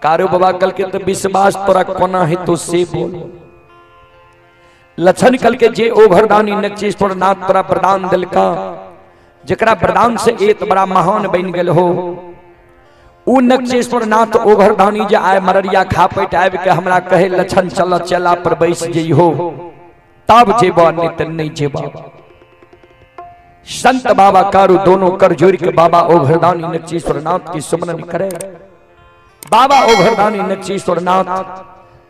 कारू बाबा कल के तो विश्वास तोरा कोना हेतु से बोल। लछन कल के जे ओघरदानी नक्चेश्वर नाथ तोरा वरदान दिलका, जकरा वरदान से एत बड़ा महान बन गेल हो, उ नक्चेश्वर नाथ ओघरदानी जे आए मररिया खापैत आबि के हमरा कहे लछन चल चला पर बैस जइहो, तब जेबा नहीं त नहीं जेबा। संत बाबा कारू दोनों कर जोड़ के बाबा ओघरदानी नक्चेश्वर नाथ की सुमरन करे। बाबा ओघरदानी नक्चेश्वर नाथ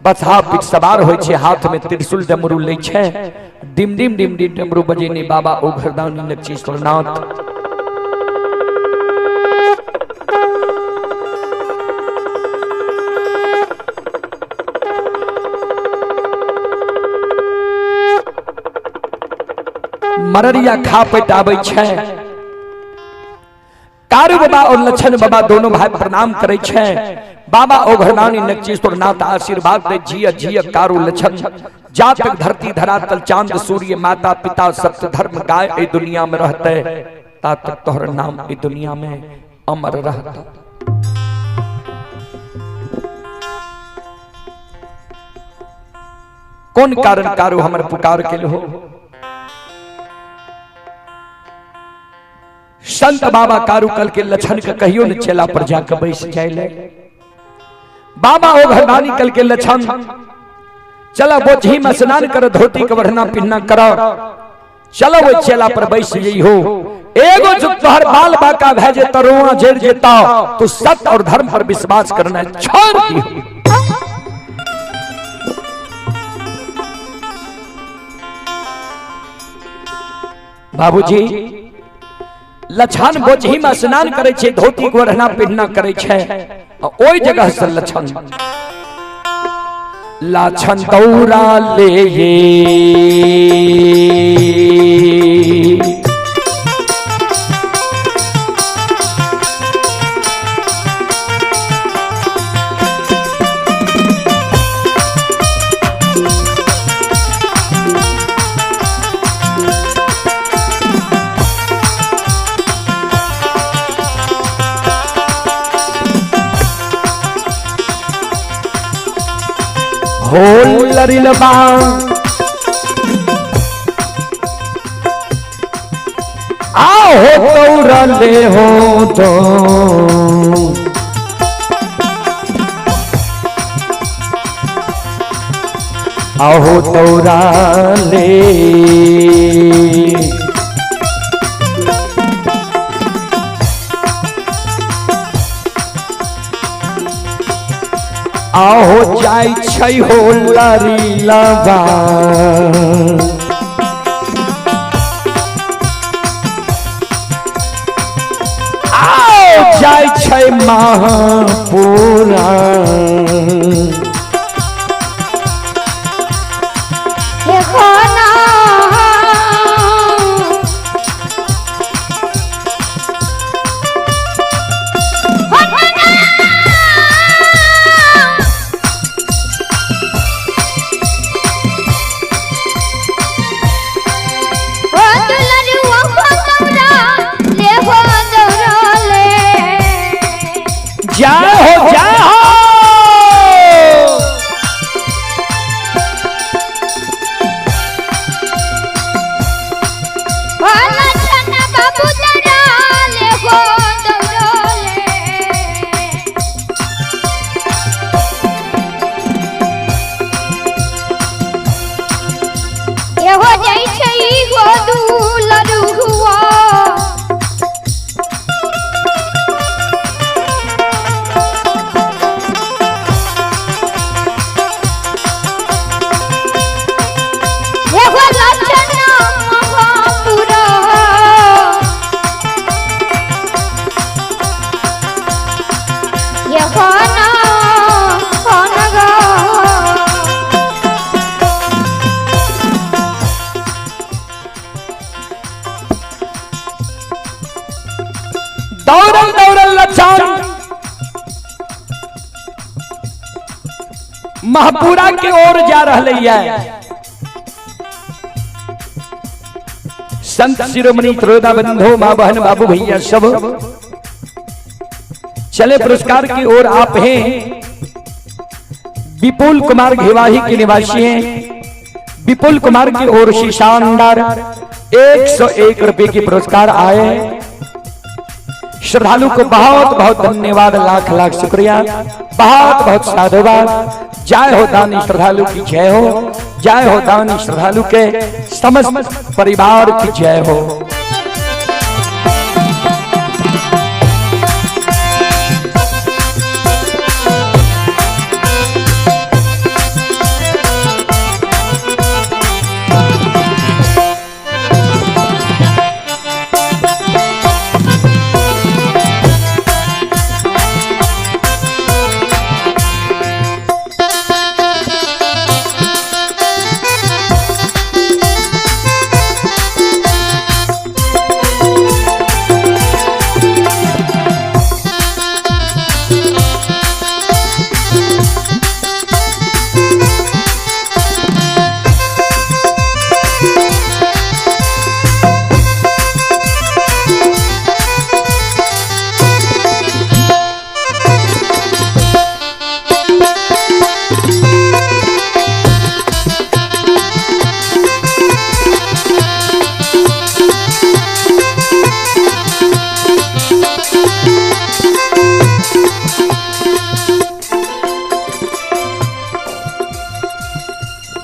बसहा पीठ सवार होइ छै, हाथ में त्रिशूल डमरू लै छै, डिम डिम डिम डिम डमरू बजेने बाबा ओघरदानी नक्चेश्वर नाथ। मररिया खापैत आबै छै। कारू बाबा और लछन बाबा दोनों भाई प्रणाम करे छै। बाबा ओघरदानी नक्चेश्वर नाथ आशीर्वाद दे, जिय जिय कारू लछन, जा तक धरती धरातल चांद सूर्य माता पिता सत्य धर्म गाय ए दुनिया में रहते, ता तक तोहर नाम ए दुनिया में अमर रहता। कौन कारण कारू हमर पुकार के हो? संत बाबा कारू कल के लछन के कहियो न चेला पर जाके बैस जाए। बाबा ओघरदानी कल के लछन चला बोझी में स्नान कर, धोती के बढ़ना पिन्ना करो, चलो वो चेला पर बैस जइहो। एगो जो तोहर बाल बाका भए जे तरुआ झेड़ जेता, तो सत्य और धर्म पर विश्वास करना छोड़ दियो। बाबूजी लछन बोझी में स्नान करे छे, धोती के ओढ़ना पिन्ना करे छे, ओई जगह से लछन लछन दौड़ा ले ये आओ दौड़ले हो तो आओ दौड़ले आहो जाय छै हो लरी लबा आओ जाय छै महापुरा जय हो जय हो। दौड़ल दौड़ल लछन महपुरा के ओर जा रहा है। संत शिरोमणि त्रोदा बंधु माँ बहन बाबू भैया सब चले पुरस्कार की ओर आप हैं। विपुल कुमार घिवाही के निवासी हैं। विपुल कुमार की ओर से शानदार 101 रुपए की पुरस्कार आए। श्रद्धालु को बहुत बहुत धन्यवाद, लाख लाख शुक्रिया, बहुत बहुत साधुवाद। जय हो दानी श्रद्धालु की जय हो, जय हो दानी श्रद्धालु के समस्त परिवार की जय हो।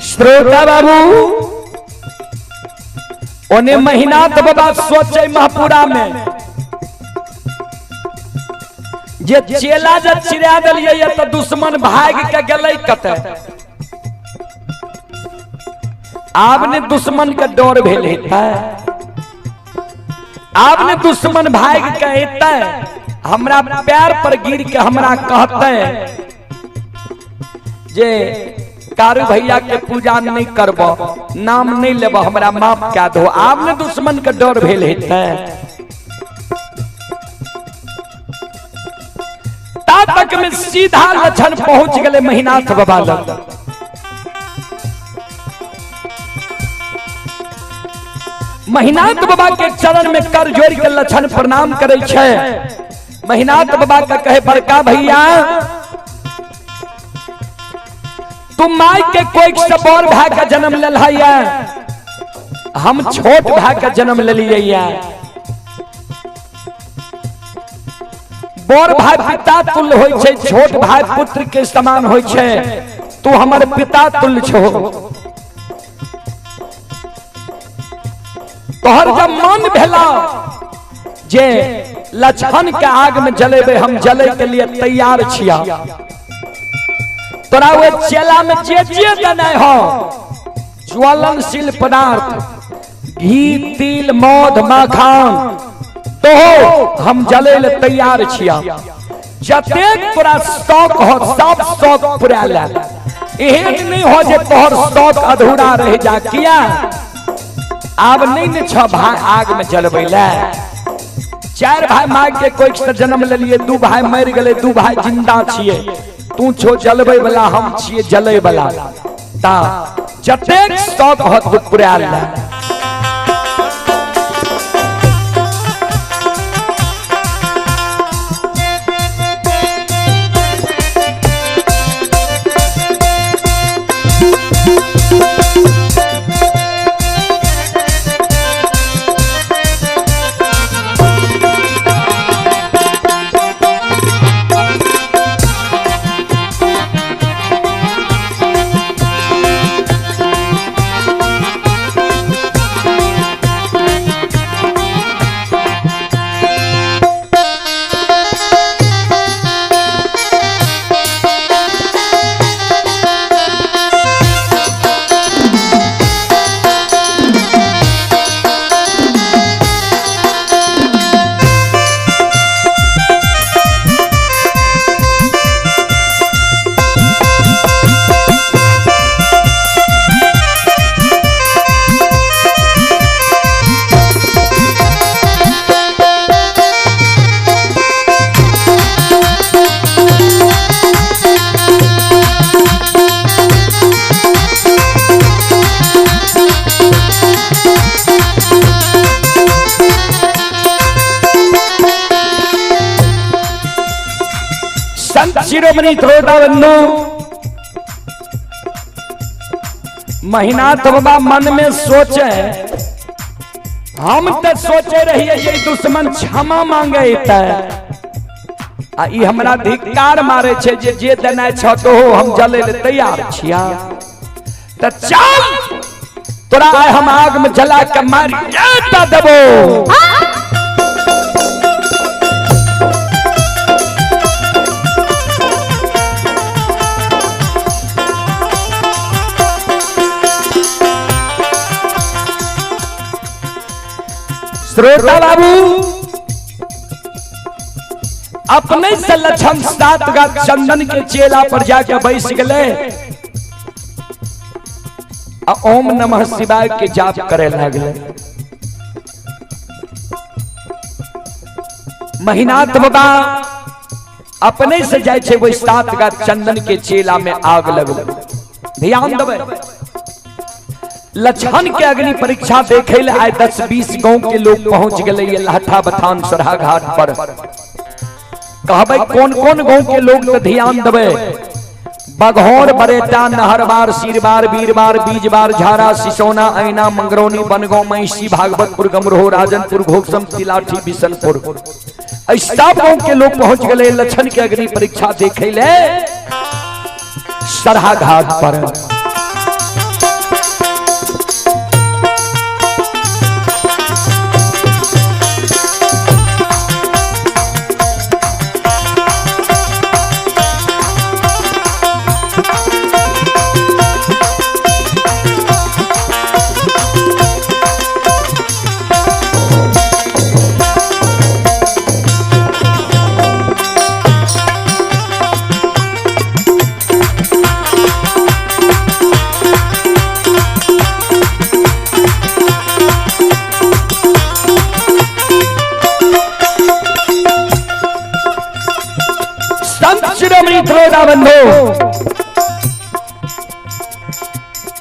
श्रोता बाबू ओने महीना तो बाबा सोचे महपुरा में जे चेला जे चिड़ा दिलिए तो दुश्मन भाग के गेलै कतै। आब ने दुश्मन के डर भेल हेतै, आब ने दुश्मन भाग के एतै हमरा पैर पर गिर के हमरा कहतै जे कारू भैया के पूजा नहीं करब, नाम नहीं लेब, हमरा माफ कह दो। आब ने दुश्मन के डर भेल हेतै। ता तक में सीधा लक्षण पहुंच गए महिनाथ बाबा लग। महिनाथ बाबा के चरण में कर जोड़ के लक्षण प्रणाम करे छै। महिनाथ बाबा का कहे बड़का भैया तुम माई के कोई से बड़ भाई का जन्म लेल है, हम छोट भाई का जन्म लेलिए। बड़ भाई पिता तुल्य होय छै, छोट भाई पुत्र के समान होय छै। तू हमर पिता तुल्य छो। तोहर जब मन भेला जे लक्षण के आग में जलेबे, हम जले के लिए तैयार छिया। तोरा वे चेला में जे जे देने हो ज्वलनशील पदार्थ घी तिल मध मखान तो हम जले ले तैयार छिया। जतेक तोरा शौक हो सब शौक पूरा ले, एहन नहीं हो जे तोहर शौक अधूरा रह जा। किया आब नहीं ने छ भाई आग में जलबै ले। चार भाई माय के कोई से जन्म लेलिए, दू भाई मर गए, दू भाई जिंदा छिए। तू छो जलबै वाला, हम छिए जलै वाला। ता जतेक शौक हो तू पूरा ले। शिरोमणि श्रोता बंधु, महिनाथ बाबा मन में सोचे, हम तो सोचे रहिए ये दुश्मन क्षमा मांगे आ ई हमरा धिक्कार मारे छे जे जे देनाय छ तो हम जले ले तैयार छिया। त चल तोरा आइ हम आग में जला के मार के देबो। श्रोता बाबू अपने से लक्षण 7 गाछ चंदन के चेला पर जाके बैस गए, ओम नमः शिवाय के जाप करे लगले। महिनाथ बाबा अपने से जाय छे वही 7 गाछ चंदन के चेला में आग लगल। ध्यान देबै, लक्षण के अग्नि परीक्षा देखे ले आए 10-20 गांव के लोग पहुंच गए ये लाठा बथान सरहा घाट पर। कहबै कौन कौन गांव के लोग तो ध्यान देबै, बघौर, बरेटा, नहरबार, सीरबार, बीरबार, बीजबार, झारा, सिसोना, ऐना, मंगरौनी, बनगांव, महिषी, भागवतपुर, गमरोह, राजनपुर, घोकसम, तिलाठी, बिशनपुर, सब गांव के लोग पहुंच गए लक्षण के अग्नि परीक्षा देखे ले सरहा घाट पर।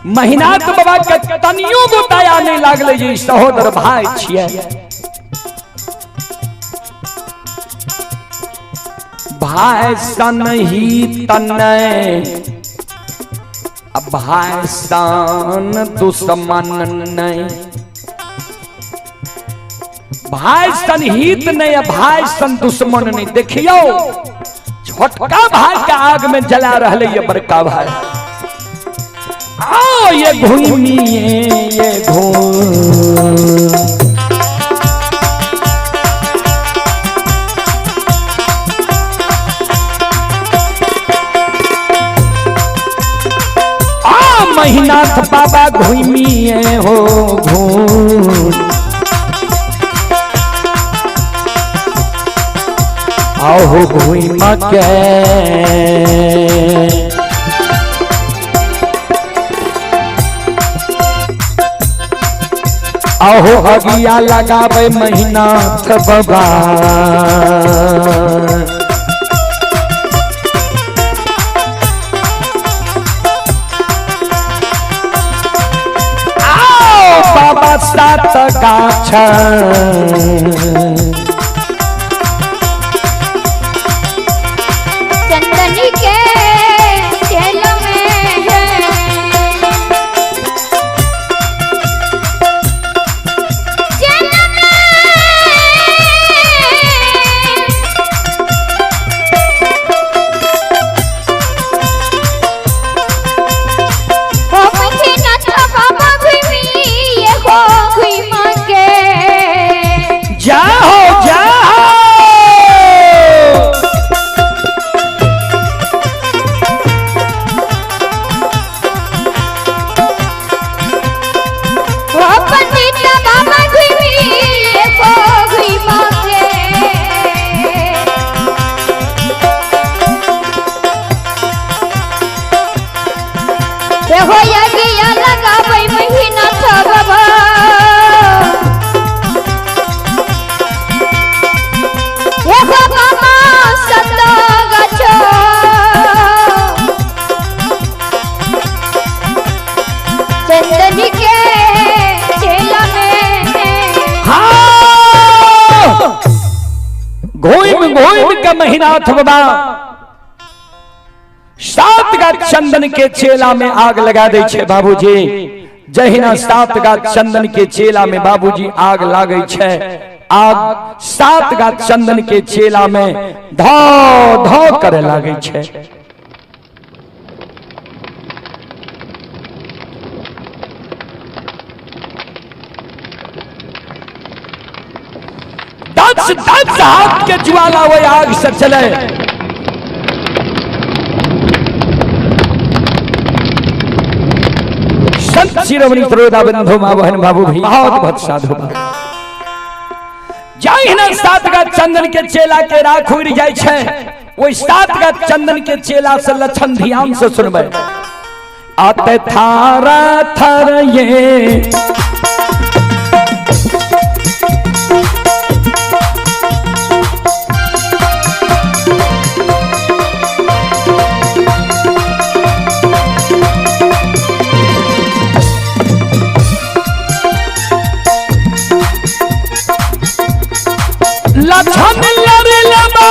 महिनाथ बाबा के तनियो गो दया नहीं लागले जे सहोदर भाई छिए। भाई सन ही तने भाई सन दुश्मन नहीं, भाई सन हित नहीं, भाई सन दुश्मन नहीं। देखियो छोटका भाई के आग में जला रहा ये बड़का भाई। आओ ये घूमिए ये घूम, आ महिनाथ बाबा घूमिए हो घूम, आओ घूम के आहो अगिया लगावे महिनाथ बाबा। आओ बाबा 7 गाछ चंदन के तेल में है, घूम घूम के महिनाथ बाबा सात गाछ चंदन के चेला में आग लगा दै छै बाबूजी। जहिना सात गाछ चंदन के चेला में बाबूजी आग लागै छै, आग सात गाछ चंदन के चेला में धौ धौ करे लागै छै। दस दस हाथ के ज्वाला वही आग से चले। संत शिरोमणि त्रोदा बंधु माँ बहन बाबू भी बहुत बहुत साधु। जहिना सात गाछ चंदन के चेला के राख उड़ जाय छै, ओहि सात गाछ चंदन के चेला से लक्षण ध्यान से सुनबै। आते थारा थर ये लक्षण लड़लबा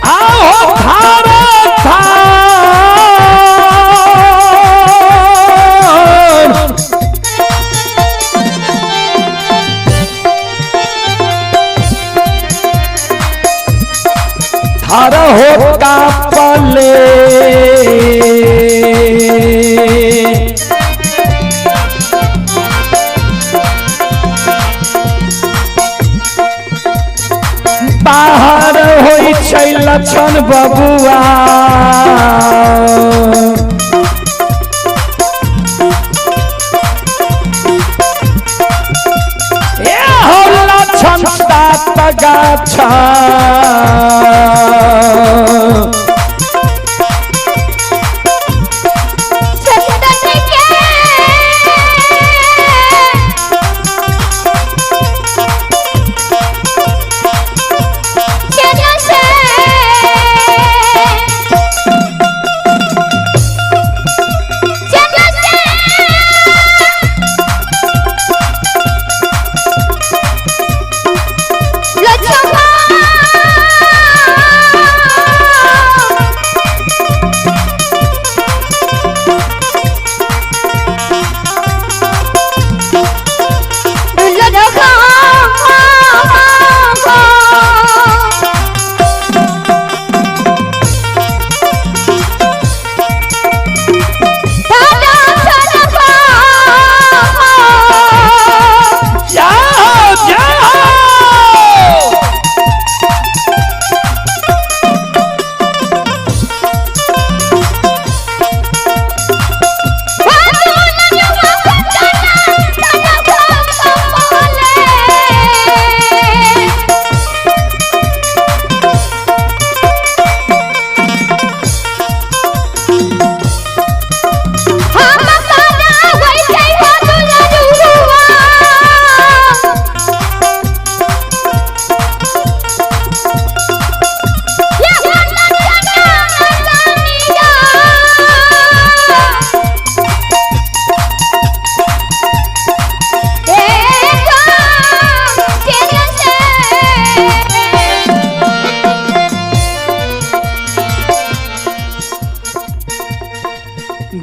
आओ थारा थार थारा हो का पले बाहर होई छै लक्षण बबुआ। ए हो लक्षण सात गाछ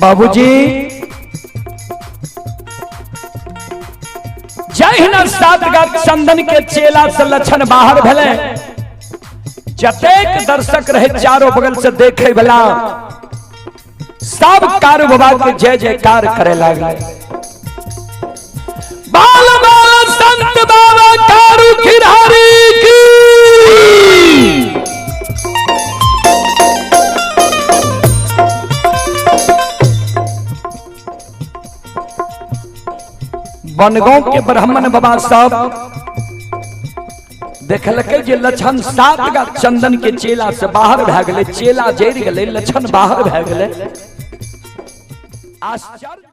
बाबूजी। जहिना सात गाछ चंदन के चेला से लक्षण बाहर भेले, जतेक दर्शक रहे चारों बगल से देखे वाला सब कारू बाबा के जय जयकार करे लागले। बाल बाल संत बाबा कारू खिरारी की। बनगांव के ब्राह्मण बाबा साहब देखलकै जे लक्षण सात गाछ चंदन के चेला से बाहर भए गेलै, चेला जरि गेलै, लक्षण बाहर भए गेलै। आश्चर्य।